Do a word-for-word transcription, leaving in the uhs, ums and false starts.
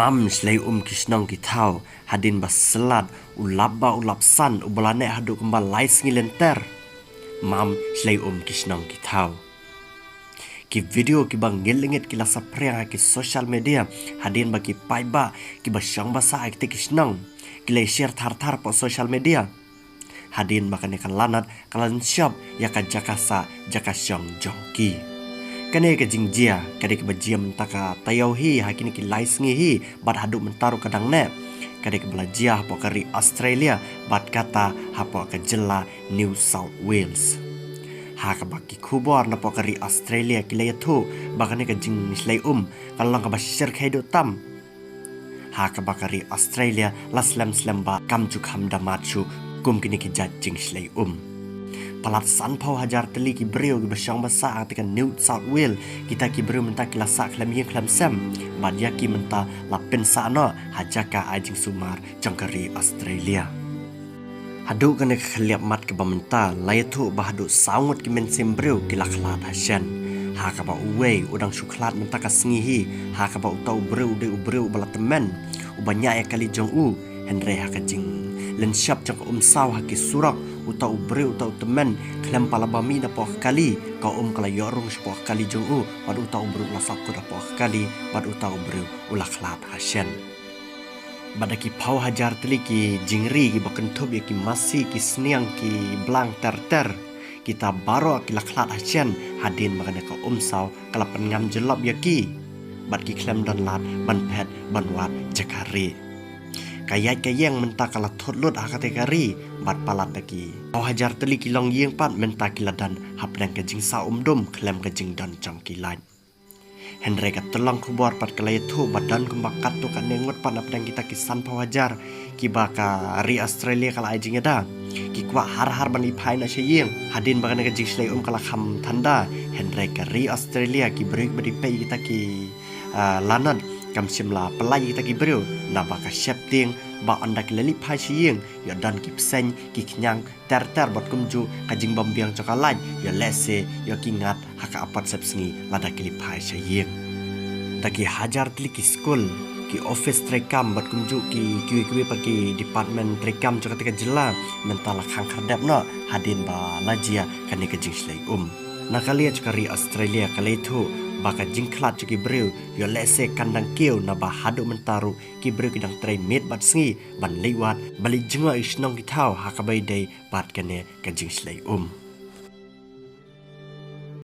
Mam shlei um ki shnong ki thaw, hadien ba slat u lap ba u lap san uba la neh haduh kumba lai sngi lynter. Mam shlei um ki shnong ki thaw. Ki video kiba ngit lengit ki la saphriang ha ki social media, hadien ba ki paidbah kiba shong ba sah ha kita ki shnong ki la share thar thar hapoh social media. Hadien ba kane ka lanot ka la lynshop ïa ka jaka sah jaka shong jong ki. Kane ka jingjia ka dei kaba jia mynta ka taïew hi ha kine ki lai sngi hi bad haduh mynta ruh ka dang neh. Ka dei kaba la jia hapoh ka ri Australia bad kata hapoh ka jylla New South Wales. Ha kaba ki khubor napoh ka ri Australia ki la ïathuh ba kane ka jingshlei um ka long kaba shyrkhei duh tam. Ha kaba ka ri Australia la slem slem ba kam ju kham da mad shuh kum kine ki jait jingshlei um. Palat sanphew hajar tylli ki briew kiba shong ba sah ha kata ka New South Wales, kita ki briew mynta ki la sah khlem ïing khlem sem bad ïa ki mynta la pynsah noh ha jaka ai jingsumar jong ka ri Australia. Haduh kane ka khlieh mat kaba mynta la ïathuh ba haduh saw ngut ki mynsiem briew ki la khlad ha shen. Ha kaba uwei u dang shu khlad mynta ka sngi hi, ha kaba uta u briew u dei u briew uba la tymmen, uba ñiah ïa ka kali jong u. Hynrei ha ka jinglynshop jong ka umsaw ha ki surok, uta u briew uta u tymmen khlem pat la bam mih napoh ka kali, ka um ka la ïoh rung shapoh ka kali jong u bad uta u briew u la sahkut hapoh ka kali bad uta u briew u la khlad ha shen. Bad da ki phew hajar tylli ki jingri kiba kynthup ïa ki masi, ki sniang, ki blang ter ter, kita baroh ki la khlad ha shen hadien ba kane ka umsaw ka la pynngam jyllop ïa ki. Bad ki khlem don lad ban phet ban wad jaka rieh. Ka ïaid ka ïeng mynta ka la thut lut ha kata ka ri bad palat da ki phew hajar tylli ki longïing pat mynta ki la don hapdeng ka jingsah um dum khlem ka jingdon jong ki light. Hynrei ka tyllong khubor pat ka la ïathuh ba don kumba katto katne ngut pat napdeng kita ki sanphew hajar kiba ka ri Australia ka la ai jingïada ki kwah har har ban ïaphai noh sha ïing hadien ba kane ka jingshlei um ka la kham than da. Hynrei ka ri Australia ki briew ba dei peit kita ki, ah, lanot kam shym la pynlait ïa kita ki briew naba ka sheptieng ba ynda ki la leit phai sha ïing ïoh don ki bseiñ ki khñiang ter ter bad kumjuh ka jingbym biang jong ka light ïoh lehse ïoh ki ngat ha ka apot sepsngi lada ki leit phai sha ïing. Da ki hajar tylli ki skul, ki ophis treikam bad kumjuh ki kiwei kiwei pat ki department treikam jong kata ka jylla mynta la khang khyrdep noh hadien ba la jia kane ka jingshlei um. Na ka liang jong ka ri Australia ka la ïathuh ba ka jingkhlad jong ki briew ïoh lehse kan dang kiew naba haduh mynta ruh ki briew ki dang trei miet bad sngi ban leit wad ban leit jngoh ïa ki shnong ki thaw ha kaba ïadei bad kane ka jingshlei um.